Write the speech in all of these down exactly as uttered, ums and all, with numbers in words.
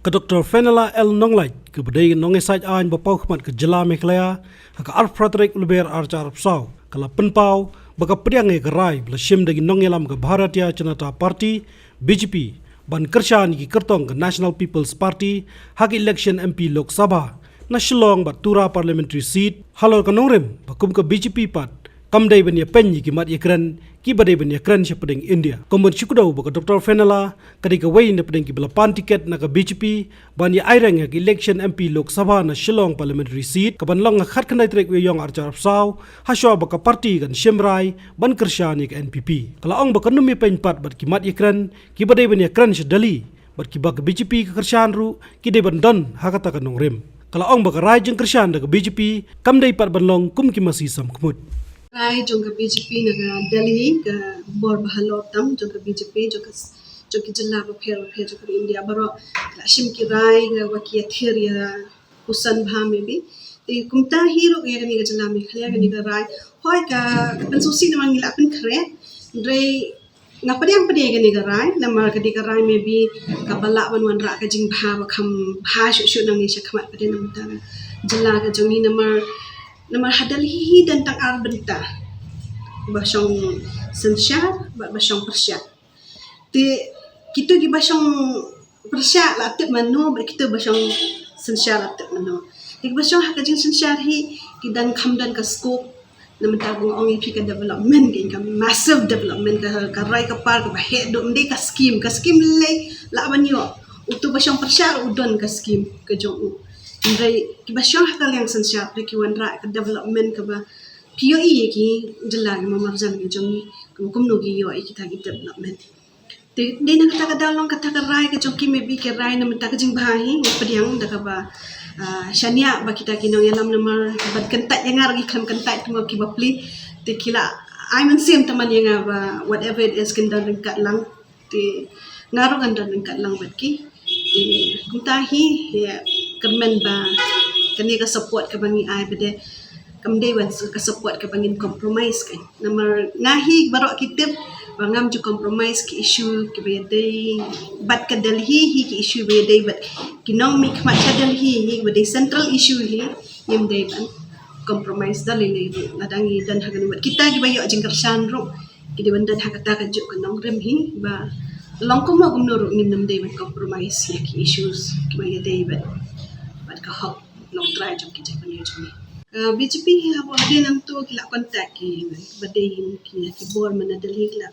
Ka Doctor Fenella L Nonglait, kaba dei ka nongïasaid aiñ ba paw khmat ka jylla Meghalaya, ha ka arphew phra tarik u Lber arhajar arphew saw, ka la pynpaw ba ka pdiang ïa ka rai ba la shim da ki nongïalam ka Bharatiya Janata Party, B J P, ban kyrshan ïa ki kyrtong ka National People's Party ha ka election M P Lok Sabha na Shillong bad Tura Parliamentary Seat halor ka nongrim ba kum ka B J P pat kam dei ban ïapeiñ ïa ki mat ïakren kiba dei ban ïakren sha pdeng India. Kum ban shu kdew ba ka Doctor Fenella ka dei kawei na pdeng kiba la pan tiket na ka B J P ban ïa aireng ha ka election M P Lok Sabha na Shillong Parliamentary Seat, kaban long ha khatkhyndai tarik u Ïaïong arhajar arphew saw, hashwa ba ka party kan shim rai ban kyrshan ïa ka N P P. Ka la ong ba kan ym ïapeiñ pat bad ki mat ïakren kiba dei ban ïakren sha Delhi, bad kiba ka B J P ka kyrshan ruh ki dei ban don ha kata ka nongrim. Ka la ong ba ka rai jingkyrshan da ka B J P kam dei pat ban long kum ki masi samkhmut. Rai jong ka B J P na ka Delhi, ka bor ba halor tam jong ka B J P, jong ka s-, jong ki jylla bapher bapher jong ka India baroh, la shim ki rai kaba ki ïathir ïa u san bha maybe. Te kumta hi ruh ïa kane ka jylla Meghalaya, kane ka rai, hooid ka, ka pynsngewsih namar ngi la pynkhreh, hynrei nga pdiang pat ïa kane ka rai, namar ka dei ka rai maybe kaba lah ban wanrah ka jingbha ba kham bha shuh shuh nangne shakhmat pat, namar ka jylla ka jong ngi, namar, namar ha Delhi hi don tang ar bynta, ba shong synshar bad ba shong pyrshah. Te kito kiba shong pyrshah la tip mano, bad kito ba shong synshar la tip mano. Te kiba shong ha ka jingsynshar hi ki dang kham don ka scope. Namar ba nga ong ïa phi ka development, ka, ka massive development, ka, ka roi ka par kaba heh duh, ym dei ka scheme, ka scheme lei lah ban ïoh. Uto ba shong pyrshah u don ka scheme ka jong u. Hynrei kiba shong ha ka liang synshar, hynrei ki wanrah ka development kaba phi ïohi ïa ki jylla ki marjan ki jong ngi, kum, kumno ki ïoh ïa kita ki development. Te dei na kata ka daw long kata ka rai ka jong ki, maybe ki rai na mynta ka jingbha hi, nga pdiang da kaba, ah, shaniah ba kita ki nongïalam, namar bad kyntait ïa nga ruh ki khlem kyntait, tang kiba plie. Te ki la ai mynsiem tang man ïa nga ba whatever it is kin don ryngkat lang. Te nga ruh ngan don ryngkat lang bad ki. Te kumta hi, ïa kyrmen ba kane ka support kaba ngi ai pat de kam dei ban s-, ka support kaba ngin compromise, kan. Namar nga hi baroh ki tip ba ngam ju compromise ki issue kiba ïadei bad ka Delhi hi, ki issue ba ïadei bad ki nongmihkhmat sha Delhi hi, ba dei central issue hi, ngim dei ban compromise da lei lei ruh. Lada ngi don ha kane, bad kita kiba ïoh jingkyrshan ruh ki dei ban don ha kata ka juk ka nongrim hi, ba long kumno kumno ruh ngin ym dei ban compromise ïa ki issues kiba ïadei bad, bad ka hok longtrai jong ki jaitbynriew jong ngi. Ka B J P hi haba hadien nangto ki la contact ki, ba dei ki, ki bor man na Delhi ki la,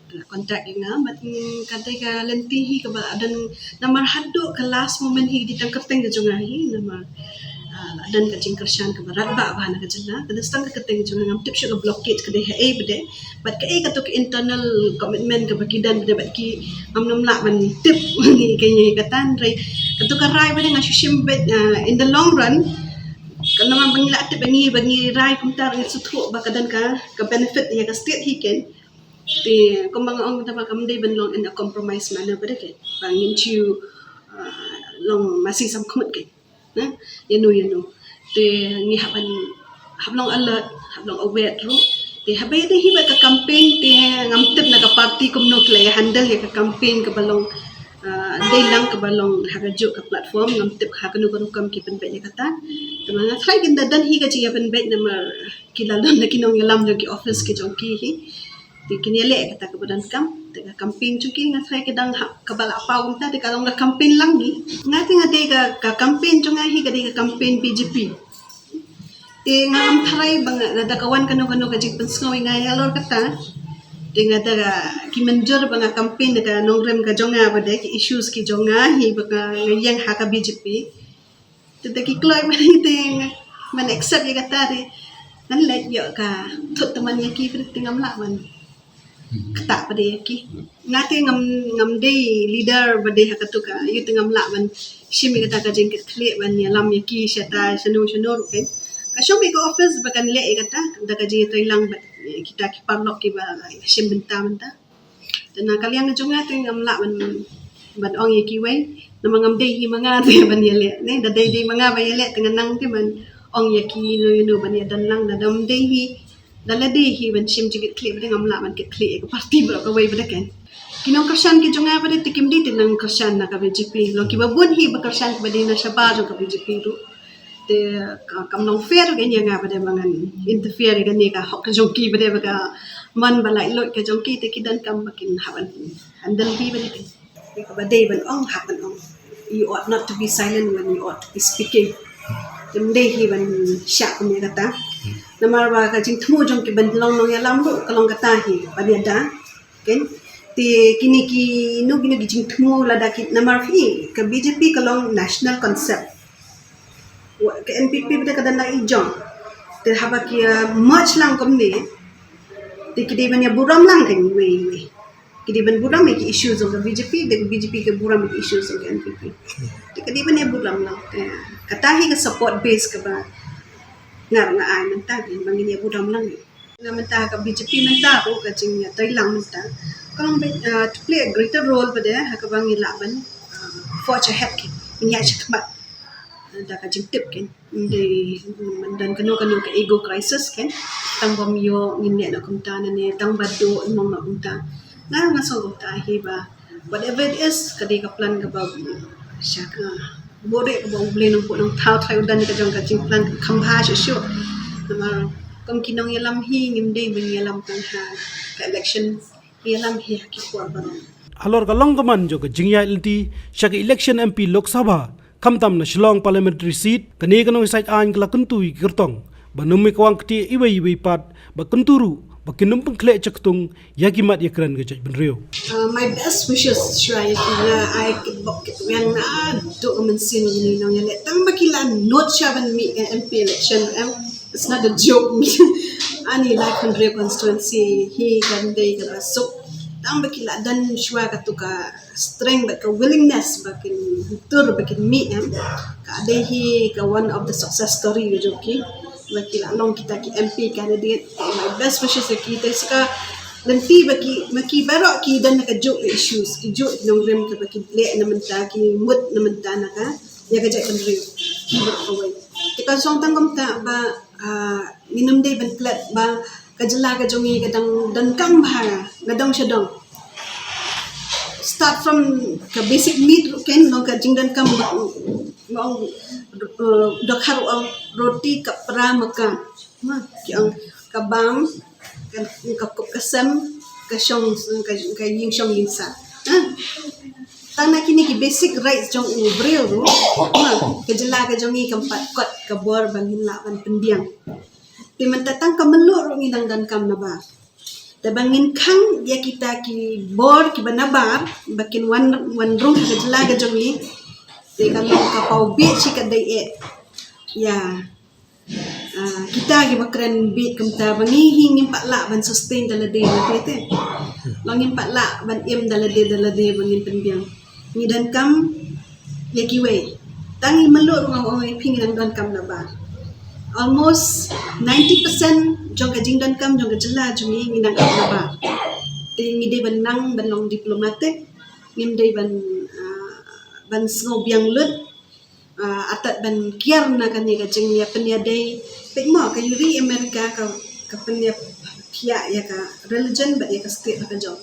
ki la contact ïa nga, bad, mm, ka dei ka lynti hi kaba la don, namar haduh ka last moment hi dei tang kyrteng ka jong nga hi, namar, ah, la don ka jingkyrshan kaba radbah bha na ka jylla, ka dei tang ka kyrteng ka jong nga, ngam tip shuh ka blockade ka dei haei pat de. Bad kaei kato ka internal commitment kaba ki don bad ki, ngam nym lah ban tip ngi ka ngi kata, hynrei kato ka rai ba dei nga shu shim bad, ah, in the long run, ka namar ba ngi la tip ba ngi, ba ngi rai kumta, ngi sngewthuh ba ka don ka, ka benefit ïa ka state hi, kan. Te kumba nga ong, te ba kam dei ban long in a compromise manner pat de, kan. Ba ngin shu, ah, long masi samkhmut, kan. Na, ïano ïano. Te ngi hap ban, hap long alert, hap long aware ruh. Te haba ïadei hi bad ka campaign, te ngam tip na ka party kumno ki la ïa handle ïa ka campaign kaba long, ah, dei lang kaba long ha ka juk ka platform, ngam tip ha kano ka rukom ki pynbeit ïa kata. Te ma nga tharai kin da don hi ka jingïapynbeit namar ki la don da ki nongïalam jong ki office ki jong ki hi. Te kin ïaleh kata kaba donkam. Te ka campaign jong ki nga tharai ki dang hap kaba la paw kumta, te ka long ka campaign lang hi. Nga te nga dei ka, ka campaign jong nga hi ka dei ka campaign B J P. Te ngam tharai ba nga, lada ka wan kano kano ka jingpynsngew ïa nga ïa halor kata, te nga da ka, ki mynjur ba nga campaign da ka nongrim ka jong nga, ba dei ki issues ki jong nga hi ba nga ïeng ha ka B J P. Te da ki kloi ba dei te nga, man accept ïa kata, te ngan leit ïoh ka thut tymmen ïa ki, te ngam lah ban ktah pat de ïa ki. Nga te ngam, ngam dei leader ba dei ha kato ka ïoh, te ngam lah ban shim ïa kata ka jingkitkhlieh ban ïalam ïa ki shata shano shano ruh, kan. Ka shong beit ka office ba kan leh ïa kata da ka jingïatreilang bad kita ki paralok kiba shim bynta mynta. Te na ka liang ka jong nga te ngam lah ban, ban ong ïa kiwei. Namar ngam dei hi ma nga te ban ïaleh, ne, da dei dei ma nga ban ïaleh te ngan nang te ban ong ïa ki ïano ïano ban ïadon lang, da dei hi, da la dei hi ban shim jingkitkhlieh, ba dei ngam lah ban kitkhlieh ïa ka party baroh kawei pat de, kan. Ki nongkyrshan ki jong nga pat te kim dei te nongkyrshan na ka B J P. Long kiba bun hi ba kyrshan kiba dei na shabar jong ka B J P ruh. Te ka, kam long fair ruh ïa nga pat ba ngan interfere ïa kane ka hok ka jong ki pat ba ka mon ba laitluid ka jong ki te ki donkam ba kin hap ban handle hi pat te. Te kaba dei ban ong hap ban ong. You ought not to be silent when you ought to be speaking. Te ym dei hi ban shah kum ïa kata. Namar ba ka jingthmu jong ki ban long nongïalam ruh ka long kata hi ban ïada. Kan? Te kine kino kino ki jingthmu lada ki namar phi ka B J P ka long national concept. Wa-, ka N P P pat ka dang la i jong. Te haba ki, uh, merge lang kumne. Te ki dei ban ïa burom lang kan wei wei. Ki dei ban burom ïa ki issues jong ka B J P, te ka B J P ka burom ïa ki issues jong ka N P P. Te ki dei ban ïa burom lang. Te kata hi ka support base kaba nga ruh nga ai mynta kan ba ngin ïa burom lang. Nga mynta ka B J P mynta ruh ka jingïatreilang mynta. Ka long beit, uh, to play a greater role pat ha kaba ngin lah ban, uh, forge ahead kan. Ngin ïaid shakhmat. Da ka jingtip kan. Ym dei, ym don kano kano ka ego crisis kan. Tang ba ym ïoh ngin leh noh kumta ne tang ba duh ngin ym leh noh kumta. Nga nga sngew kumta hi ba whatever it is ka dei ka plan kaba sha ka bore kaba U Blei Nongpynim Nongthaw trai u don ka jong ka jingplan kham bha shuh shuh. Namar kum ki nongïalam hi ngim dei ban ïalam tang ha ka election, ïalam hi ha ki por baroh. Halor ka long ka man jong ka jingïaid lynti sha ka election M P Lok Sabha, khamtam na Shillong Parliamentary Seat, kane ka nongïasaid aiñ ka la kyntu ïa ki kyrtong ba ym kwah kti iwei iwei pat, ba kyntu ruh ba kin ym pynkhleh shaktung ïa ki mat ïa kren ka jaitbynriew. Uh, my best wishes shuwa ïa ki, nga ai kitbok kitwiang naduh ka mynsiem ïa ki nongïaleh tang ba ki la nud shuwa ban mih ka M P election em. It's not a joke. Ani lai hynriew constituency hi kan dei ka la suk. Tang ba ki la don shuwa katu ka strength bad ka willingness ba kin tur ba kin mih em. Ka dei hi ka one of the success story ka jong ki. Ba ki la long kita ki M P candidate. My best wishes ïa ki te sa ka lynti ba ki, ma ki baroh ki don na ka juk issues, ki juk nongrim kaba ki leh na mynta, ki mut na mynta na ka ïa ka jaitbynriew. Ki baroh kawei. Te ka song tang kumta ba, ah, ngin ym dei ban klet ba ka jylla ka jong ngi ka dang donkam bha na dong sha dong. Start from ka basic need ruh kan long ka jingdonkam ba, ba ong, uh, dokhar ong roti, kapra, makan. Ma, ki ong ka bam, ka, ka kup ka sem, ka shong, ka, ka ïing shong ïing sah. Ha? Tang na kine ki basic rights jong u briew ruh, ma, ka jylla ka jong ngi kam pat kot ka bor ba ngin lah ban pynbiang. Te mynta tang ka mluh ruh ngi dang donkam nabar. Te ba ngin khang ïa kita ki bor kiba nabar ba kin wan, wan rung ha ka jylla ka jong ngi. Te ka long ka paw bit shi ka dei eh. Ïa. Ah, kita kiba kren bit kumta ba ngi hi ngim pat lah ban sustain da lade na te te. Long ngim pat lah ban im da lade da lade ba ngin pynbiang. Ngi donkam ïa kiwei. Tang i mluh ruh nga ong ïa phi ngi dang donkam nabar. Almost ninety percent jong ka jingdonkam jong ka jylla jong ngi ngi dang ap nabar. Te ngi dei ban nang ban long diplomatic, ngim dei ban, ah, ban sngew biang lut. Ah, atat ban kiar na kane ka jingïapynïadei. Peit mo ka ri America ka, ka pynïaphiah ïa ka religion bad ïa ka state ha ka jong.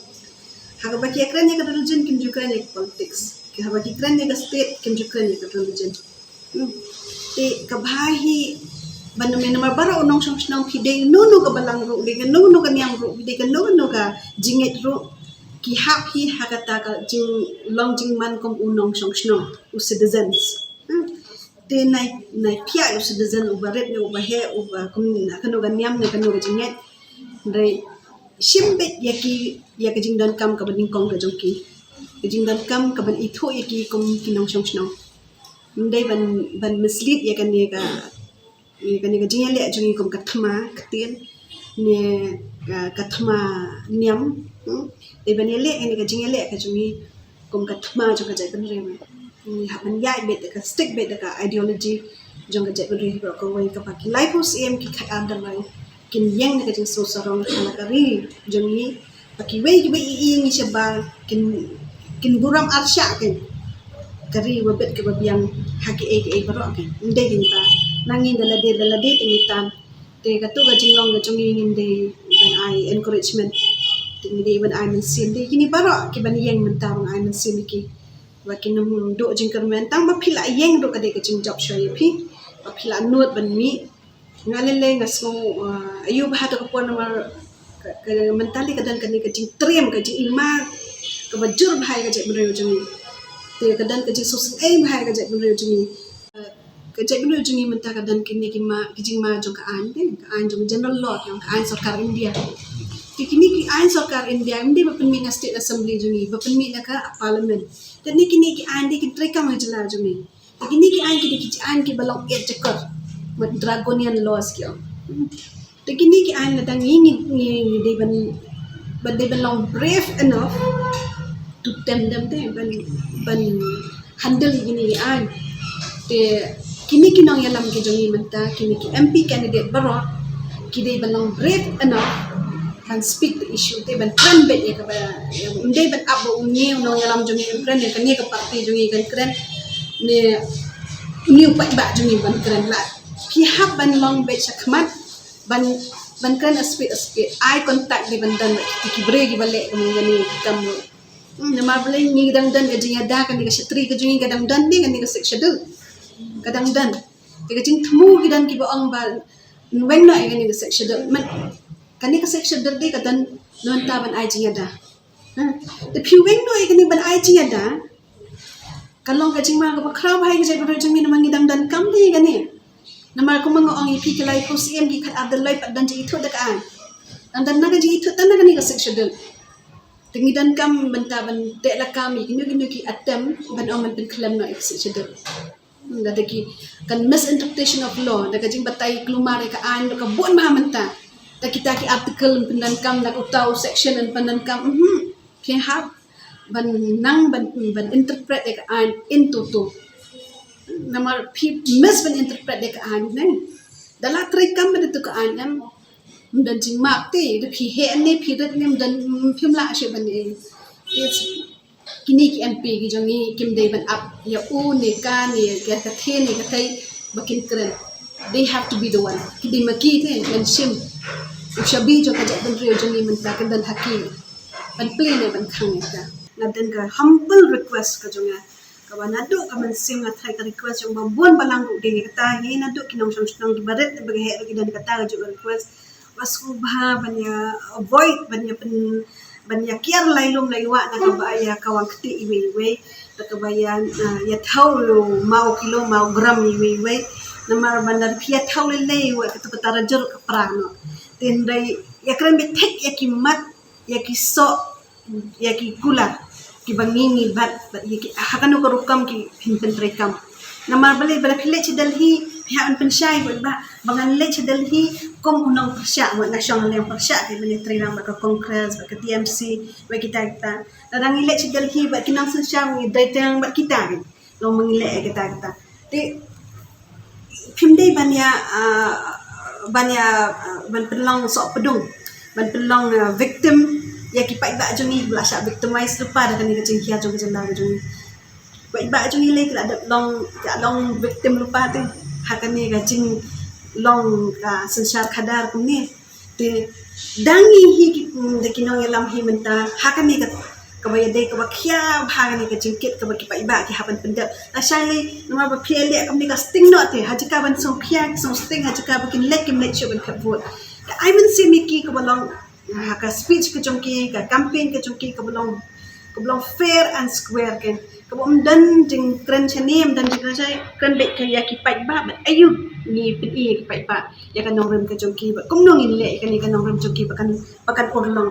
Ha kaba ki kren ïa ka religion kim ju kren ïa ka politics. Ki haba ki kren ïa ka state kim ju kren ïa ka religion. Hmm. Te kaba hi ban namar baroh u nongshong shnong phi dei kano kano ka balang ruh, dei kano kano ka niam ruh, dei kano kano ka jingngeit ruh. Ki hap hi ha kata ka jinglong jingman kum u nongshong shnong, u citizens. Hmm. Te nai, nai phiah u citizen uba rit ne uba heh, uba kum na kano ka niam ne kano ka jingngeit. Hynrei shim beit ïa ki, ïa ka jingdonkam kaba nyngkong ka jong ki. Ka jingdonkam kaba ithuh ïa ki kum ki nongshong shnong. Ym dei ban, ban mislead ïa kane ka, ïa kane ka jingïaleh jong ngi kum ka thma ktien ne, ah, ka thma niam. Hmm? Dei ban ïaleh kane ka jingïaleh ka jong ngi kum ka thma jong ka jaitbynriew. Ngi hap ban ïaid beit da ka, stick beit da ka ideology jong ka jaitbynriew hi baroh kawei kaba ki laiphew snem ki khat ar dalai kin ïeng da ka jingsngewsarong ha la ka ri jong ngi. Ba kiwei kiba ïohi ïa ngi shabar kin, kin burom arshah kin. Ka ri ba bit kaba biang ha kiei kiei baroh kin. Ym dei kin ba na ngi da lade da lade te ngi tam. Te katu ka jinglong ka jong ngi ngim dei ban ai encouragement. Te ngi dei ban ai mynsiem, te kine baroh ki ban ïeng mynta ban ai mynsiem ïa ki. Ba kin ym duh jingkyrmen, tang ba phi la ïeng ruh ka dei ka jingjop shuh ïa phi. Ba phi la nud ban mih. Nga lei lei nga sngew, uh, ayu bha ha kata ka por namar ka, ka, mynta lei ka don kane ka jingtriem, ka jingima kaba jur bha ïa ka jaitbynriew jong ngi. Te ka don ka jingsngewsynei bha ïa ka jaitbynriew jong ngi. Uh, ka jaitbynriew jong ngi mynta ka don kine ki ma, ki jingma jong ka aiñ, eh, ka aiñ jong general law, ka aiñ sorkar India. Te kine ki aiñ sorkar India ym dei ba pynmih na state assembly jong ngi, ba pynmih na ka parliament. Te kine, kine ki aiñ dei ki treikam ha jylla jong ngi. Te kine ki aiñ ki dei ki aiñ kiba long ïeit jakor, bad draconian laws ki ong. Te kine ki aiñ lada ngi, ngi, ngi, ngi dei ban, ban dei ban long brave enough to tem them, te ban, ban handle ïa kine ki aiñ. Te kine ki nongïalam ki jong ngi mynta, kine ki M P candidate baroh ki dei ban long brave enough ban speak the issue, te ban kren beit ïa kaba, ym dei ban ap ba une u nongïalam jong ngi un kren, ïa kane ka party jong ngi kan kren, ne une u paidbah jong ngi ban kren. La phi hap ban long beit shakhmat, ban, ban kren aspek aspek, eye contact dei ban don bad ki briew kiba leh kum kane ka kam. Hmm, namar balei ngi dang don ka jingïada, kane ka shatri ka jong ngi ka dang don, ne kane ka Sixth Schedule ka dang don. Te ka jingthmu ki don kiba ong ba weng noh ïa kane ka Sixth Schedule. Kane ka Sixth Schedule dei ka don namar ban ai jingïada. Hmm. Te phi weng noh ïa kane ban ai jingïada, ka long ka jingma kaba khraw bha ïa ka jaitbynriew jong ngi namar ngi dang donkam de ïa kane. Namar kumba nga ong ïa phi, ki laiphew snem ki khatar da loi pat don jingithuh da ka aiñ. Dang don na ka jingithuh tang na kane ka Sixth Schedule. Te ngi donkam bynta ban teh lakam ïa kino kino ki attempt ban ong ban pynkhlem noh ïa ka Sixth Schedule. Hmm, da ki kan misinterpretation of law, da ka jingbatai kulmar ïa ka aiñ, da ka bun bha mynta. Da kita ki article yn pyndonkam, da uta u section yn pyndonkam. Mhm. Phi hap ban nang ban, ban interpret ïa ka aiñ in toto. Namar phi miss ban interpret ïa ka aiñ ne. Da la treikam bad uto ka aiñ em. Ym don jingmap te, da phi heh ne phi rit ne, ym don, phim lah shuh ban ïa. Kine ki M P ki jong ngi kim dei ban ap ïa u ne ka ne ïa ka thie ne ka thei ba kin kren. They have to be the one. Ki dei ma ki te ban shim u shabi jong ka jaitbynriew jong ngi mynta, kan don ha ki ban plie ne ban khang ïa ka. Nga don ka humble request ka jong nga, kaba naduh ka mynsiem nga tharai ka request jong ba bun balang ruh dei kata hi, naduh ki nongshong shnong kiba rit ba ka heh ruh ki don kata ka juh ka request. Ba sngewbha ban ïa avoid, ban ïa pyn, ban ïa kiar lai lum lai wah na kaba ïa kawang kti iwei iwei, na kaba ïa, ah, ïa thaw lu maw kilo maw gram iwei iwei. Namar ban da phi ïa thaw lei lei wat kata kata rajur ka pra noh. Te hynrei ïa kren beit thik ïa ki mat, ïa ki soh, ïa ki kular kiba ngi ngi bat, bat ïa ki ha kano ka rukom ki phin pyntreikam. Namar balei, ba la phi leit sha Delhi phi hap ban pynshai ba, ba ngan leit sha Delhi kum u nongpyrshah, wat nga shong lem pyrshah ki ban ïa trei lang bad ka Congress, bad ka T M C, bad kita kita. Lada ngi leit sha Delhi bad ki nongsynshar ngi trei lang bad kita ki. Long ma ngi leh kita kita. Te phim dei ban ïa, ah, ban ïa, ah, ban pynlong soh pdung, ban pynlong, ah, victim ïa ki paidbah jong ngi ba la shah victimize lypa da kane ka jingkhia jong ka jylla ka jong ngi. Paidbah jong ngi lei ki la dep long, ki la long victim lypa te ha kane ka jinglong ka synshar khadar kumne. Te dang ngi hi ki, mm, da ki nongïalam hi mynta ha kane ka, kaba ïadei kaba khia bha kane ka jingkit kaba ki paidbah ki hap ban pyndep. Lashai lei namar ba phi ïa leh kumne ka sting noh te, ha jaka ban sngewkhia ki sngewsting, ha jaka ba kin leit kim leit shuh ban khlem vote. Te ai mynsiem ïa ki kaba long ha ka speech ka jong ki, ka campaign ka jong ki kaba long, kaba long fair and square, kaba ym don jingkren shane, ym don jingkren shane, kren beit ka ïa ki paidbah, bad aïu ngi pyni ïa ki paidbah ïa ka nongrim ka jong ki, bad kumno ngin leh ïa kane ka nongrim jong ki ba kan, ba kan urlong.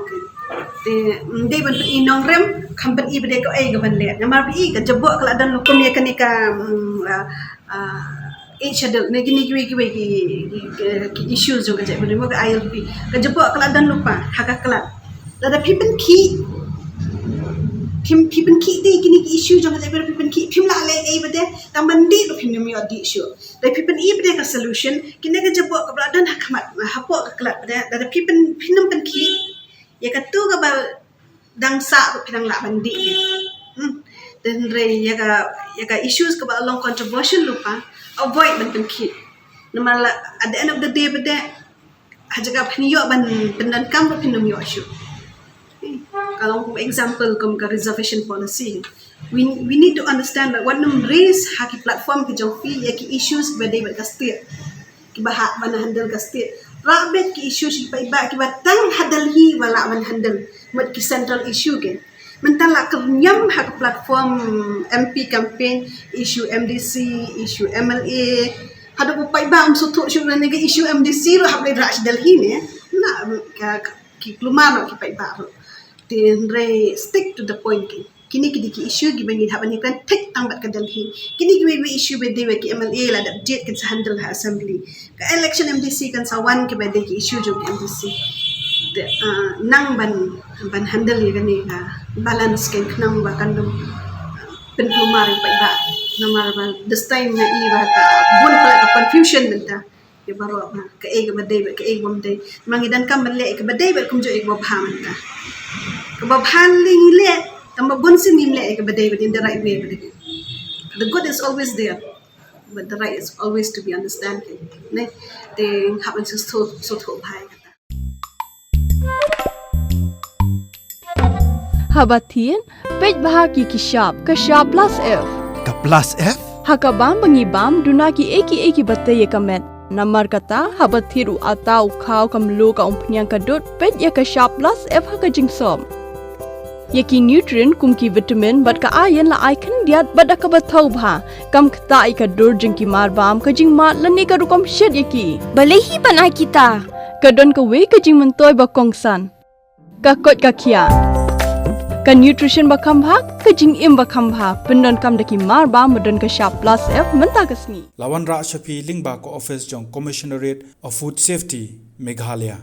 Te ym dei ban pyni nongrim, kham pyni ba dei kaei ka ban leh. Namar pyni ka jaboh ka la don kum ïa kane ka, mm, ah, ah, Eighth Schedule ne kine kiwei kiwei ki, ki, ki, ki issues jong ka jaitbynriew, ka I L P. Ka jaboh ka la don lypa ha ka klat. Lada phi pynkhih, phi, phi pynkhih te kine ki issue jong ka jaitbynriew, phi pynkhih, phim lah leh ei ba dei, tang ban dih ruh phim nym ïoh dih shuh. Lada phi pyni ba dei ka solution, kine ka jaboh kaba la don ha khmat, hapoh ka klat ba dei, lada phi pyn, phi nym pynkhih ïa katu kaba dang sah ruh phi dang lah ban dih. Hmm. Te hynrei ïa ka, ïa ka issues kaba long controversial lypa, avoid ban pynkhih. Namar la, at the end of the day ba dei, ha jaka phin ïoh ban pyndonkam ruh phin nym ïoh shuh. Ka long kum example kum ka reservation policy. We, we need to understand that wat nym raise ha ki platform ki jong phi ïa ki issues ba dei bad ka state, kiba hap ban handle ka state. Rah beit ki issues kiba, kiba tang ha Delhi ba lah ban handle, mut ki central issue ki. Mynta la kyrñiam ha ka platform M P campaign, issue M D C, issue M L A. Haduh ba paidbah um sngewthuh shuh lane ka issue M D C ruh hap leit rah sha Delhi ne. Na ka, ka ki kulmar ruh ki paidbah ruh. Te hynrei stick to the point ki. Kine ki dei ki issue kiba ngi hap ban ïakren thik tang bad ka Delhi. Kine kiwei kiwei issue ba dei ba ki M L A la dep jied kin sa handle ha assembly. Ka election M D C kan sa wan kiba dei ki issue jong ki M D C. Te, ah, nang ban, ban handle ïa kane ka balance kan khnang ba kan dum, ah, pynkulmar ïa paidbah. Namar ba this time nga i ba ka bun ka, ka confusion mynta. Ïa baroh ba kaei kaba dei bad kaei kaba ym dei. Ma ngi donkam ban leh ïa kaba dei bad kumjuh ïa kaba bha mynta. Kaba bha ngi leh, tang ba bun sien ngim leh ïa kaba dei bad in the right way bad. The good is always there, but the right is always to be understand. Ne, te hap ban sngewthuh, sngewthuh bha ïa kata. Haba thied, peit bha ki ki shap, ka shap plus F. Ka plus F? Ha ka bam ba ngi bam, duna kiei kiei kiba tei ïa ka met. Namar kata, haba thied u atta u khaw ka mluh ka umphniang ka dud, peit ïa ka shap plus F ha ka jingsop. Ïa ki nutrient kum ki vitamin bad ka iron la ai khyndiat bad da kaba thaw bha. Kam ktah ïa ka dur jong ki mar bam, ka jingmad lane ka rukom shet ïa ki. Balei hi ban ai kita? Ka don kawei ka jingmyntoi ba kongsan. Ka koit ka khiah. Ka nutrition ba kham bha, ka jingim ba kham bha. Pyndonkam da ki mar bam ba don ka shap plus F mynta ka sngi. La wanrah sha phi lyngba ka office jong Commissionerate of Food Safety, Meghalaya.